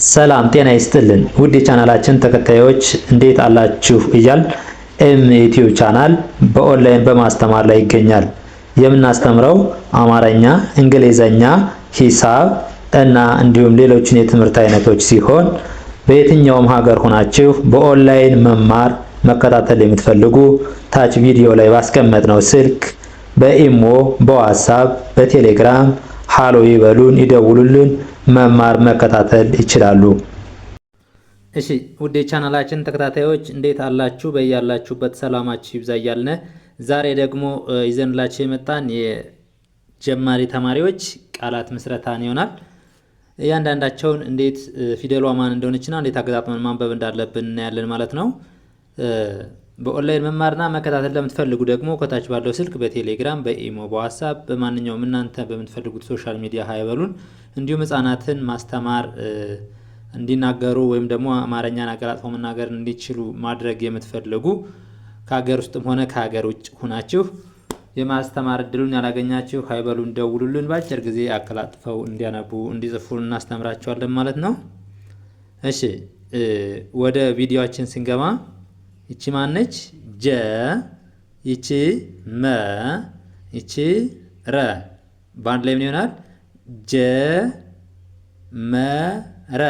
ሰላም ጤና ይስጥልን ውድ የቻናላችን ተከታዮች፣ እንዴት አላችሁ? እያል ኤም ዩቲዩብ ቻናል በኦንላይን በማስተማር ላይ ይገኛል። የምናስተምረው አማርኛ፣ እንግሊዘኛ፣ ሂሳብ እና እንዲሁም ሌሎችን የትምህርት አይነቶች ሲሆን በየትኛውም ሀገር ሆናችሁ በኦንላይን መማር መከታተል የምትፈልጉ ታች ቪዲዮ ላይ ባስቀመጥነው ስልክ በኢሞ፣ በዋትሳፕ፣ በቴሌግራም ሃሎ ይበሉን፣ ይደውሉልን፣ መማር መከታተል ይችላሉ። እሺ ውድ የቻናላችን ተከታታዮች፣ እንዴት አላችሁ? በያላችሁበት ሰላማችሁ ይብዛ እያልን ዛሬ ደግሞ ይዘንላችሁ የመጣን የጀማሪ ተማሪዎች ቃላት ምስረታን ይሆናል። እያንዳንዳቸውን እንዴት ፊደሏ ማን እንደሆነችና እንዴት አገጣጥመን ማንበብ እንዳለብን እናያለን ማለት ነው። በኦንላይን መማርና መከታተል ለምትፈልጉ ደግሞ ከታች ባለው ስልክ በቴሌግራም፣ በኢሞ፣ በዋትሳፕ፣ በማንኛውም እናንተ በምትፈልጉት social media hi በሉን። እንዲሁም ህጻናትን ማስተማር፣ እንዲናገሩ ወይም ደግሞ አማርኛን አቀላጥፈው መናገር እንዲችሉ ማድረግ የምትፈልጉ፣ ከሀገር ውስጥም ሆነ ከሀገር ውጭ ሁናችሁ የማስተማር እድሉን ያላገኛችሁ hi በሉን፣ ደውሉልን። በአጭር ጊዜ አቀላጥፈው እንዲያነቡ፣ እንዲጽፉ እናስተምራቸዋለን ማለት ነው። እሺ፣ ወደ ቪዲዮአችን ስንገባ ይቺ ማነች? ጀ፣ ይቺ መ፣ ይቺ ረ፣ በአንድ ላይ ምን ይሆናል? ጀ መ ረ፣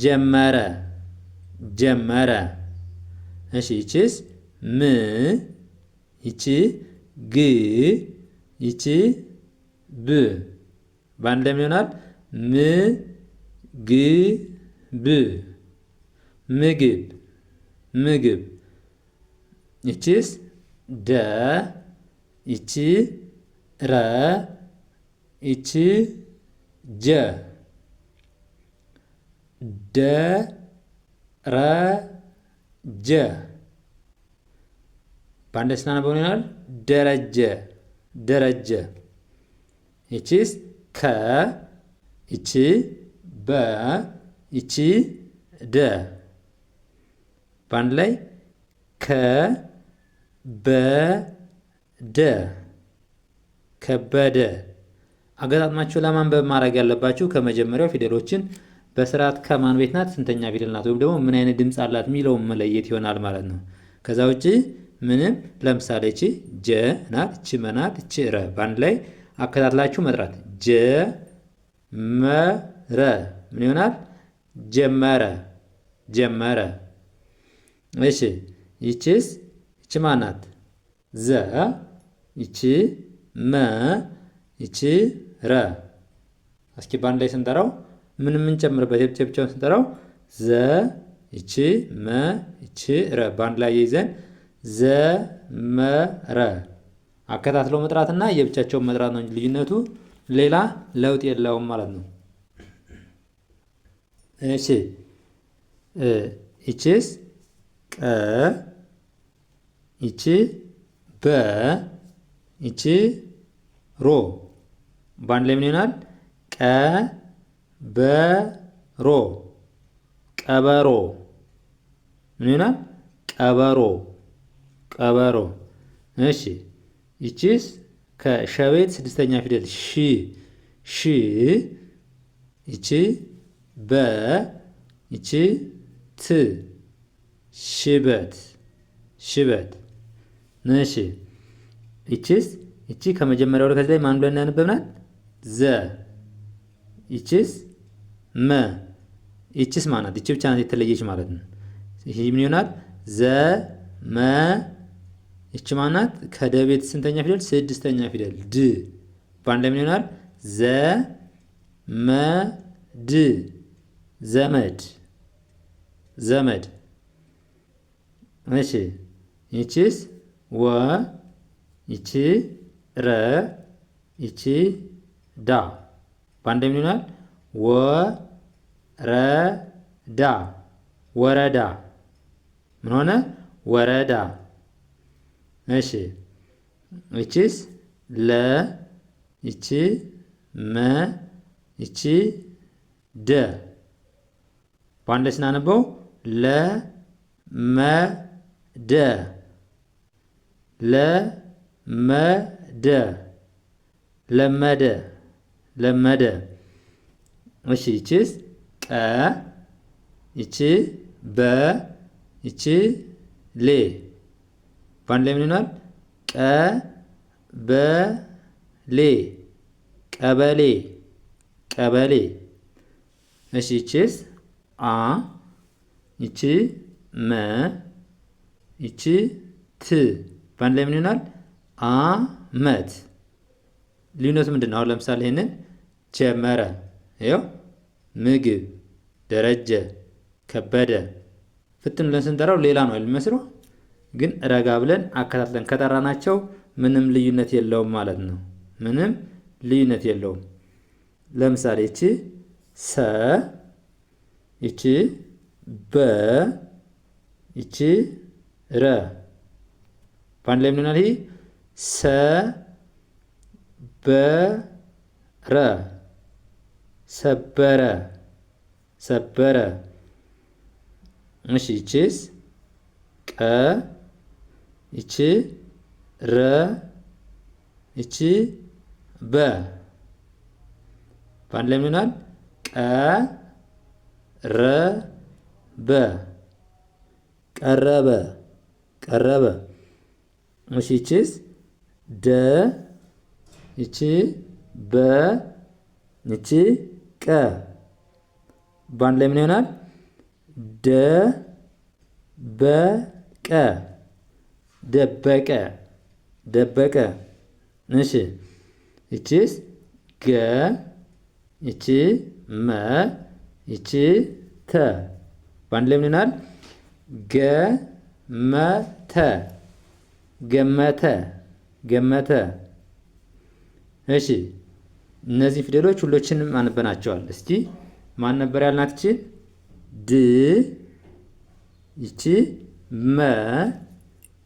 ጀመረ፣ ጀመረ። እሺ፣ ይቺስ? ም፣ ይቺ ግ፣ ይቺ ብ፣ በአንድ ላይ ምን ይሆናል? ም ግ ብ፣ ምግብ፣ ምግብ። ይቺስ? ደ፣ ይቺ ረ፣ ይቺ ጀ፣ ደ ረ ጀ፣ በአንድ ስናነበው ይሆናል ደረጀ፣ ደረጀ። ይቺስ? ከ፣ ይቺ በ፣ ይቺ ደ፣ በአንድ ላይ ከ በ ደ፣ ከበደ። አገጣጥማችሁ ለማንበብ ማድረግ ያለባችሁ ከመጀመሪያው ፊደሎችን በስርዓት ከማን ቤት ናት፣ ስንተኛ ፊደል ናት፣ ወይም ደግሞ ምን አይነት ድምፅ አላት የሚለውን መለየት ይሆናል ማለት ነው። ከዛ ውጭ ምንም፣ ለምሳሌ እቺ ጀ ናት፣ እቺ መ ናት፣ እቺ ረ፣ በአንድ ላይ አከታትላችሁ መጥራት ጀ መ ረ ምን ይሆናል? ጀመረ፣ ጀመረ። እሺ፣ ይቺስ? ይቺ ማናት? ዘ፣ ይቺ መ፣ ይቺ ረ። እስኪ በአንድ ላይ ስንጠራው ምን የምንጨምርበት የብቻ ስንጠራው ዘ፣ ይቺ መ፣ ይቺ ረ፣ በአንድ ላይ ይዘን ዘ መ ረ። አከታትሎ መጥራትና የብቻቸውን መጥራት ነው ልዩነቱ፣ ሌላ ለውጥ የለውም ማለት ነው። እሺ፣ ይቺስ? ቀ፣ ይቺ በ፣ ይቺ ሮ፣ በአንድ ላይ ምን ይሆናል? ቀ በ ሮ፣ ቀበሮ። ምን ይሆናል? ቀበሮ፣ ቀበሮ። እሺ፣ ይቺስ? ከሸቤት ስድስተኛ ፊደል ሺ፣ ሺ፣ ይቺ በ፣ ይቺ ት፣ ሽበት፣ ሽበት። እሺ፣ ይቺስ? ይቺ ከመጀመሪያው ወደ ከዚህ ላይ ማን ብለን ያነበብናት? ዘ። ይቺስ? መ። ይቺስ ማናት? ይቺ ብቻ ናት የተለየች ማለት ነው። ይሄ ምን ይሆናል? ዘ መ። ይቺ ማናት? ከደቤት ስንተኛ ፊደል? ስድስተኛ ፊደል ድ። በአንድ ላይ ምን ይሆናል? ዘ መ ድ፣ ዘመድ፣ ዘመድ። እሺ፣ ይቺስ? ወ፣ ይቺ ረ፣ ይቺ ዳ፣ በአንድ ምን ይሆናል? ወ ረ ዳ፣ ወረዳ። ምን ሆነ? ወረዳ። እሺ፣ ይቺስ? ለ፣ ይቺ መ፣ ይቺ ደ፣ በአንድ ላይ ስናነበው ለ መ ደ፣ ለ መ ደ፣ ለመደ፣ ለመደ። እሺ፣ ይቺስ? ቀ ይቺ በ ይቺ ሌ በአንድ ላይ ምን ይሆናል? ቀ በ ሌ ቀበሌ ቀበሌ። እሺ ይቺስ አ ይቺ መ ይቺ ት በአንድ ላይ ምን ይሆናል? አመት። ልዩነቱ ምንድን ነው? አሁን ለምሳሌ ይህንን ጀመረ፣ ይኸው ምግብ፣ ደረጀ፣ ከበደ ፍጥን ብለን ስንጠራው ሌላ ነው የሚመስለው፣ ግን ረጋ ብለን አከታትለን ከጠራናቸው ምንም ልዩነት የለውም ማለት ነው። ምንም ልዩነት የለውም። ለምሳሌ ይቺ ሰ፣ ይቺ በ፣ ይቺ ረ በአንድ ላይ ምን ይሆናል? ይሄ ሰ በ ረ ሰበረ ሰበረ። እሺ ይቺስ ቀ ይቺ ረ ይቺ በ በአንድ ላይ ምን ይሆናል? ቀ ረ በ ቀረበ ቀረበ። እሺ ይቺስ ደ ይቺ በ ይቺ ቀ በአንድ ላይ ምን ይሆናል? ደ በ ቀ ደበቀ ደበቀ። እሺ ይቺስ ገ ይቺ መ ይቺ ተ በአንድ ላይ ምን ይሆናል? ገ መ ተ ገመተ ገመተ። እሺ እነዚህ ፊደሎች ሁሎችንም አንበናቸዋል። እስኪ ማን ነበር ያልናት? ይቺ ድ ይቺ መ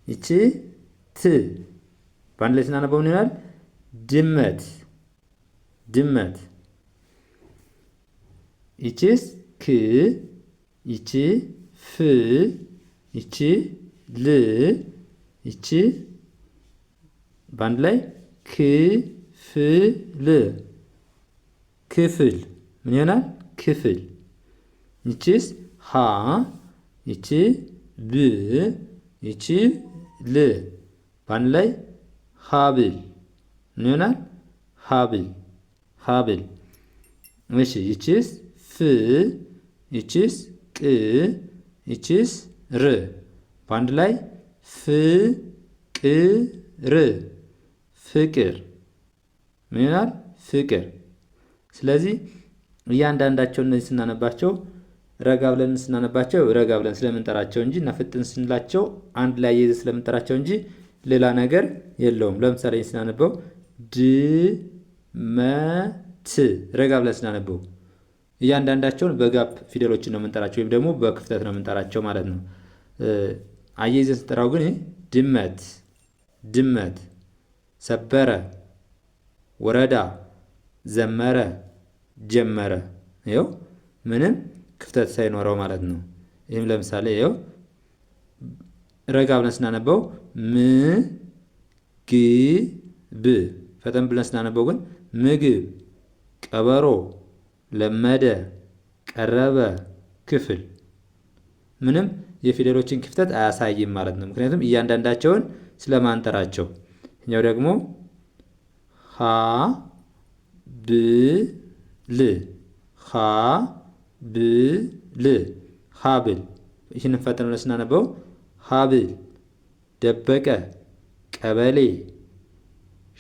ይቺ ት በአንድ ላይ ስናነበው ምን ይሆናል? ድመት ድመት። ይቺስ ክ ይቺ ፍ ይቺ ል ይቺ በአንድ ላይ ክፍል ክፍል ምን ይሆናል? ክፍል። ይቺስ ሀ ይቺ ብ ይቺ ል በአንድ ላይ ሀብል ምን ይሆናል? ሀብል ሀብል። እሺ ይቺስ ፍ ይቺስ ቅ ይቺስ ር በአንድ ላይ ፍቅር ፍቅር ምን ይሆናል? ፍቅር። ስለዚህ እያንዳንዳቸው እነዚህ ስናነባቸው ረጋ ብለን ስናነባቸው ረጋ ብለን ስለምንጠራቸው እንጂ እና ፍጥን ስንላቸው አንድ ላይ ይዘን ስለምንጠራቸው እንጂ ሌላ ነገር የለውም። ለምሳሌ ስናነበው ድመት ረጋ ብለን ስናነበው እያንዳንዳቸውን በ gap ፊደሎችን ነው የምንጠራቸው ወይም ደግሞ በክፍተት ነው የምንጠራቸው ማለት ነው። አያይዘን ስንጠራው ግን ድመት፣ ድመት፣ ሰበረ፣ ወረዳ፣ ዘመረ፣ ጀመረ። ይኸው ምንም ክፍተት ሳይኖረው ማለት ነው። ይህም ለምሳሌ ይኸው ረጋ ብለን ስናነበው ምግብ፣ ፈጠን ብለን ስናነበው ግን ምግብ፣ ቀበሮ፣ ለመደ፣ ቀረበ፣ ክፍል ምንም የፊደሎችን ክፍተት አያሳይም ማለት ነው። ምክንያቱም እያንዳንዳቸውን ስለማንጠራቸው። እኛው ደግሞ ሀ ብ ል ሀ ብ ል ሀብል። ይህንን ፈጠን ብለን ስናነበው ሀብል፣ ደበቀ፣ ቀበሌ፣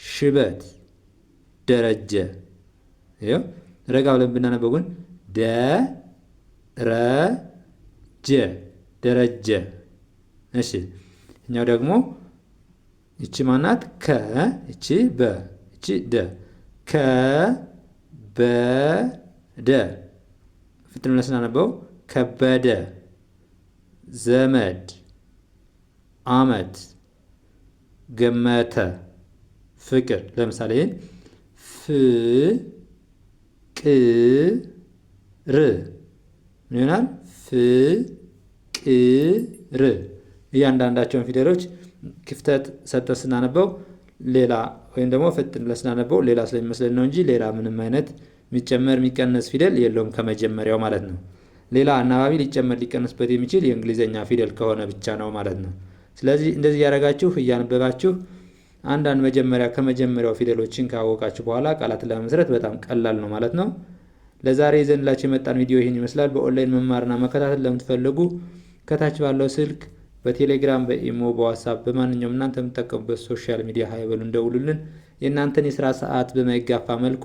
ሽበት፣ ደረጀ። ይኸው ረጋ ብለን ብናነበው ግን ደረጀ ደረጀ። እሺ እኛው ደግሞ ይቺ ማናት? ከ ይቺ በ ይቺ ደ ከ በ ደ ፍጥን ብለን ስናነበው ከበደ፣ ዘመድ፣ አመት፣ ገመተ፣ ፍቅር። ለምሳሌ ይህን ፍቅር ምን ይሆናል? ፍቅር። እያንዳንዳቸውን ፊደሎች ክፍተት ሰጠን ስናነበው ሌላ ወይም ደግሞ ፍጥን ብለን ስናነበው ሌላ ስለሚመስለን ነው እንጂ ሌላ ምንም አይነት የሚጨመር የሚቀነስ ፊደል የለውም ከመጀመሪያው ማለት ነው። ሌላ አናባቢ ሊጨመር ሊቀነስበት የሚችል የእንግሊዝኛ ፊደል ከሆነ ብቻ ነው ማለት ነው። ስለዚህ እንደዚህ እያደረጋችሁ እያነበባችሁ አንዳንድ መጀመሪያ ከመጀመሪያው ፊደሎችን ካወቃችሁ በኋላ ቃላትን ለመመስረት በጣም ቀላል ነው ማለት ነው። ለዛሬ ይዘንላችሁ የመጣን ቪዲዮ ይህን ይመስላል። በኦንላይን መማርና መከታተል ለምትፈልጉ ከታች ባለው ስልክ በቴሌግራም፣ በኢሞ፣ በዋትሳፕ በማንኛውም እናንተ የምትጠቀሙበት social media hi በሉን፣ ደውሉልን። የእናንተን የስራ ሰዓት በማይጋፋ መልኩ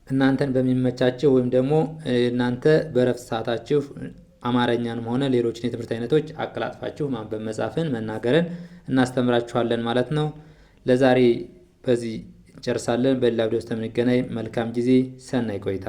እናንተን በሚመቻቸው ወይም ደግሞ እናንተ በእረፍት ሰዓታችሁ አማርኛንም ሆነ ሌሎችን የትምህርት አይነቶች አቀላጥፋችሁ ማንበብ፣ መጻፍን፣ መናገርን እናስተምራችኋለን ማለት ነው። ለዛሬ በዚህ እንጨርሳለን። በሌላ ቪዲዮ እስከምንገናኝ መልካም ጊዜ፣ ሰናይ ቆይታ።